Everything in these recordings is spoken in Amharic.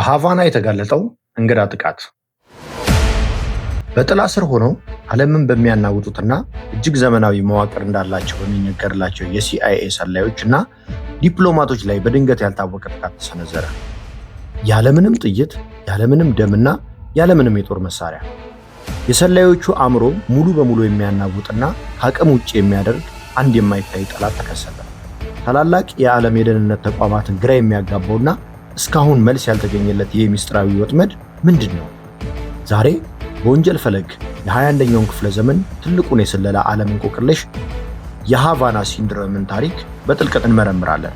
በሃቫና የተጋለጠው እንግዳ ጥቃት። በጥላ ስር ሆነው ዓለምን በሚያናውጡትና እጅግ ዘመናዊ መዋቅር እንዳላቸው በሚነገርላቸው የሲአይኤ ሰላዮች እና ዲፕሎማቶች ላይ በድንገት ያልታወቀ ጥቃት ተሰነዘረ። ያለምንም ጥይት፣ ያለምንም ደምና ያለምንም የጦር መሳሪያ የሰላዮቹ አእምሮ ሙሉ በሙሉ የሚያናውጥና ከአቅም ውጭ የሚያደርግ አንድ የማይታይ ጠላት ተከሰተ። ታላላቅ የዓለም የደህንነት ተቋማትን ግራ የሚያጋባውና እስካሁን መልስ ያልተገኘለት ይህ ምስጢራዊ ወጥመድ ምንድን ነው? ዛሬ በወንጀል ፈለግ የ21ኛውን ክፍለ ዘመን ትልቁን የስለላ ዓለም እንቆቅልሽ የሃቫና syndrome ን ታሪክ በጥልቀት እንመረምራለን።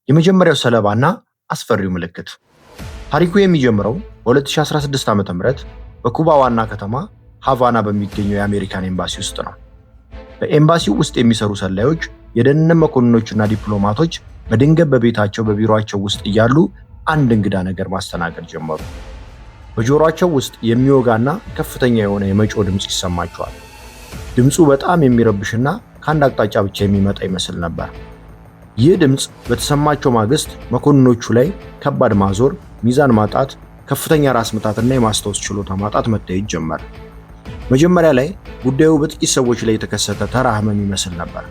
የመጀመሪያው ሰለባና አስፈሪው ምልክት። ታሪኩ የሚጀምረው በ2016 ዓ.ም በኩባ ዋና ከተማ ሃቫና በሚገኘው የአሜሪካን ኤምባሲ ውስጥ ነው። በኤምባሲው ውስጥ የሚሰሩ ሰላዮች፣ የደህንነት መኮንኖችና ዲፕሎማቶች በድንገት በቤታቸው በቢሮአቸው ውስጥ እያሉ አንድ እንግዳ ነገር ማስተናገድ ጀመሩ። በጆሮአቸው ውስጥ የሚወጋና ከፍተኛ የሆነ የመጮህ ድምፅ ይሰማቸዋል። ድምፁ በጣም የሚረብሽና ከአንድ አቅጣጫ ብቻ የሚመጣ ይመስል ነበር። ይህ ድምፅ በተሰማቸው ማግስት መኮንኖቹ ላይ ከባድ ማዞር፣ ሚዛን ማጣት፣ ከፍተኛ ራስ ምታትና የማስታወስ ችሎታ ማጣት መታየት ጀመረ። መጀመሪያ ላይ ጉዳዩ በጥቂት ሰዎች ላይ የተከሰተ ተራ ህመም ይመስል ነበር።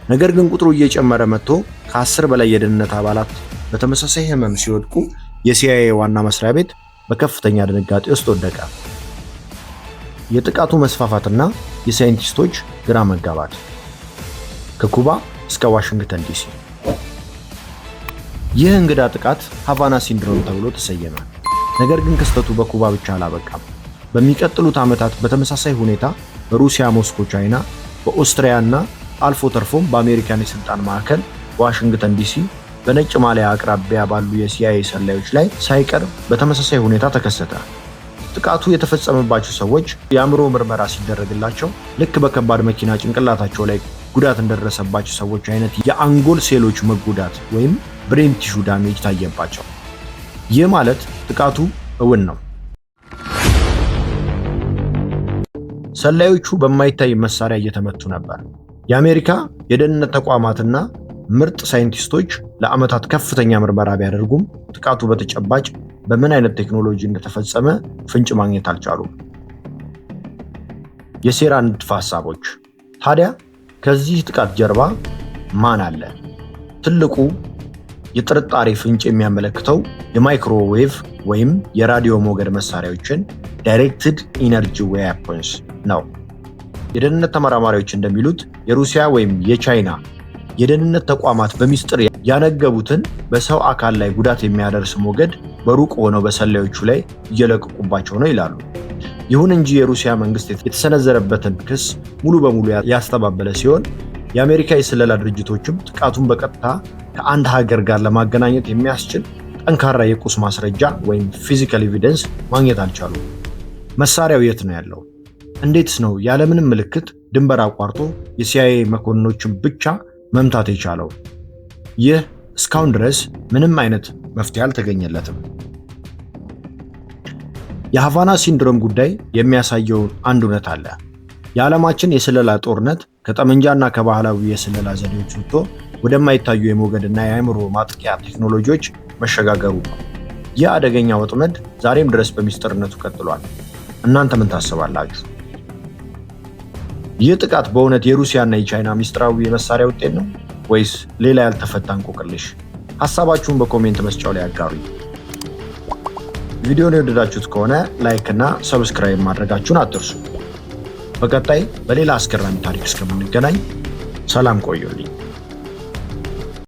ነገር ግን ቁጥሩ እየጨመረ መጥቶ ከ10 በላይ የደህንነት አባላት በተመሳሳይ ህመም ሲወድቁ የሲአይኤ ዋና መስሪያ ቤት በከፍተኛ ድንጋጤ ውስጥ ወደቀ። የጥቃቱ መስፋፋትና የሳይንቲስቶች ግራ መጋባት። ከኩባ እስከ ዋሽንግተን ዲሲ። ይህ እንግዳ ጥቃት ሃቫና syndrome ተብሎ ተሰየመ። ነገር ግን ክስተቱ በኩባ ብቻ አላበቃም። በሚቀጥሉት ዓመታት በተመሳሳይ ሁኔታ በሩሲያ ሞስኮ፣ ቻይና፣ በኦስትሪያ እና አልፎ ተርፎም በአሜሪካን የስልጣን ማዕከል ዋሽንግተን ዲሲ በነጭ ማሊያ አቅራቢያ ባሉ የሲአይኤ ሰላዮች ላይ ሳይቀር በተመሳሳይ ሁኔታ ተከሰተ። ጥቃቱ የተፈጸመባቸው ሰዎች የአእምሮ ምርመራ ሲደረግላቸው ልክ በከባድ መኪና ጭንቅላታቸው ላይ ጉዳት እንደደረሰባቸው ሰዎች አይነት የአንጎል ሴሎች መጎዳት ወይም brain tissue damage ታየባቸው። ይህ ማለት ጥቃቱ እውን ነው። ሰላዮቹ በማይታይ መሳሪያ እየተመቱ ነበር። የአሜሪካ የደህንነት ተቋማትና ምርጥ ሳይንቲስቶች ለዓመታት ከፍተኛ ምርመራ ቢያደርጉም ጥቃቱ በተጨባጭ በምን አይነት ቴክኖሎጂ እንደተፈጸመ ፍንጭ ማግኘት አልቻሉም። የሴራ ንድፈ ሐሳቦች። ታዲያ ከዚህ ጥቃት ጀርባ ማን አለ? ትልቁ የጥርጣሬ ፍንጭ የሚያመለክተው የማይክሮዌቭ ወይም የራዲዮ ሞገድ መሳሪያዎችን directed energy weapons ነው። የደህንነት ተመራማሪዎች እንደሚሉት የሩሲያ ወይም የቻይና የደህንነት ተቋማት በሚስጥር ያነገቡትን በሰው አካል ላይ ጉዳት የሚያደርስ ሞገድ በሩቅ ሆነው በሰላዮቹ ላይ እየለቀቁባቸው ነው ይላሉ። ይሁን እንጂ የሩሲያ መንግስት የተሰነዘረበትን ክስ ሙሉ በሙሉ ያስተባበለ ሲሆን የአሜሪካ የስለላ ድርጅቶችም ጥቃቱን በቀጥታ ከአንድ ሀገር ጋር ለማገናኘት የሚያስችል ጠንካራ የቁስ ማስረጃ ወይም physical evidence ማግኘት አልቻሉም። መሳሪያው የት ነው ያለው? እንዴትስ ነው ያለምንም ምልክት ድንበር አቋርጦ የሲአይኤ መኮንኖችን ብቻ መምታት የቻለው? ይህ እስካሁን ድረስ ምንም አይነት መፍትሄ አልተገኘለትም። የሃቫና syndrome ጉዳይ የሚያሳየው አንድ እውነት አለ። የዓለማችን የስለላ ጦርነት ከጠመንጃና ከባህላዊ የስለላ ዘዴዎች ወጥቶ ወደማይታዩ የሞገድና የአእምሮ ማጥቂያ ቴክኖሎጂዎች መሸጋገሩ ነው። ይህ አደገኛ ወጥመድ ዛሬም ድረስ በሚስጥርነቱ ቀጥሏል። እናንተ ምን ታስባላችሁ? ይህ ጥቃት በእውነት የሩሲያና የቻይና ሚስጥራዊ የመሳሪያ ውጤት ነው ወይስ ሌላ ያልተፈታ እንቆቅልሽ? ሀሳባችሁን በ comment መስጫው ላይ አጋሩኝ። ቪዲዮን የወደዳችሁት ከሆነ like እና subscribe ማድረጋችሁን አትርሱ። በቀጣይ በሌላ አስገራሚ ታሪክ እስከምንገናኝ ሰላም ቆዩልኝ።